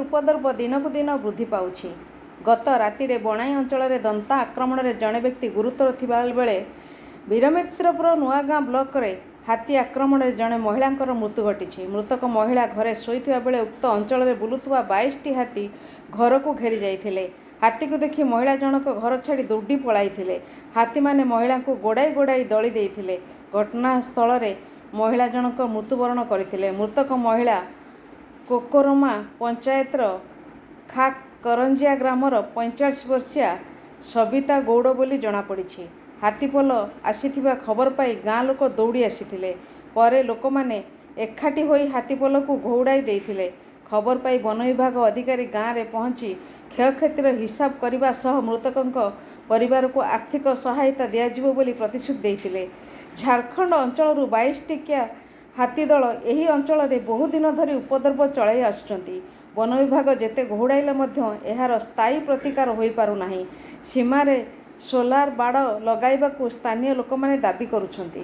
ଉପଦ୍ରବ ଦିନକୁ ଦିନ ବୃଦ୍ଧି ପାଉଛି। ଗତ ରାତିରେ ବଣାଇ ଅଞ୍ଚଳରେ ଦନ୍ତା ଆକ୍ରମଣରେ ଜଣେ ବ୍ୟକ୍ତି ଗୁରୁତର ଥିବା ବେଳେ ବୀରମିତ୍ରପୁର ନୂଆଗାଁ ବ୍ଲକରେ ହାତୀ ଆକ୍ରମଣରେ ଜଣେ ମହିଳାଙ୍କର ମୃତ୍ୟୁ ଘଟିଛି। ମୃତକ ମହିଳା ଘରେ ଶୋଇଥିବା ବେଳେ ଉକ୍ତ ଅଞ୍ଚଳରେ ବୁଲୁଥିବା 22ଟି ହାତୀ ଘରକୁ ଘେରି ଯାଇଥିଲେ। ହାତୀକୁ ଦେଖି ମହିଳା ଜଣକ ଘର ଛାଡ଼ି ଦୌଡ଼ି ପଳାଇଥିଲେ। ହାତୀମାନେ ମହିଳାଙ୍କୁ ଗୋଡ଼ାଇ ଗୋଡ଼ାଇ ଦଳି ଦେଇଥିଲେ। ଘଟଣାସ୍ଥଳରେ ମହିଳା ଜଣକ ମୃତ୍ୟୁବରଣ କରିଥିଲେ। ମୃତକ ମହିଳା କୋକରମା ପଞ୍ଚାୟତର ଖାକ୍ କରଞ୍ଜିଆ ଗ୍ରାମର 45 ବର୍ଷୀୟା ସବିତା ଗୌଡ଼ ବୋଲି ଜଣାପଡ଼ିଛି। ହାତୀପଲ ଆସିଥିବା ଖବର ପାଇ ଗାଁ ଲୋକ ଦୌଡ଼ି ଆସିଥିଲେ। ପରେ ଲୋକମାନେ ଏକାଠି ହୋଇ ହାତୀପଲକୁ ଘଉଡ଼ାଇ ଦେଇଥିଲେ। ଖବର ପାଇ ବନ ବିଭାଗ ଅଧିକାରୀ ଗାଁରେ ପହଞ୍ଚି କ୍ଷୟକ୍ଷତିର ହିସାବ କରିବା ସହ ମୃତକଙ୍କ ପରିବାରକୁ ଆର୍ଥିକ ସହାୟତା ଦିଆଯିବ ବୋଲି ପ୍ରତିଶ୍ରୁତି ଦେଇଥିଲେ। ଝାଡ଼ଖଣ୍ଡ ଅଞ୍ଚଳରୁ 22 ଟିକିଆ ହାତୀ ଦଳ ଏହି ଅଞ୍ଚଳରେ ବହୁଦିନ ଧରି ଉପଦ୍ରବ ଚଳାଇ ଆସୁଛନ୍ତି। ବନ ବିଭାଗ ଯେତେ ଘଉଡ଼ାଇଲେ ମଧ୍ୟ ଏହାର ସ୍ଥାୟୀ ପ୍ରତିକାର ହୋଇପାରୁନାହିଁ। ସୀମାରେ ସୋଲାର ବାଡ଼ ଲଗାଇବାକୁ ସ୍ଥାନୀୟ ଲୋକମାନେ ଦାବି କରୁଛନ୍ତି।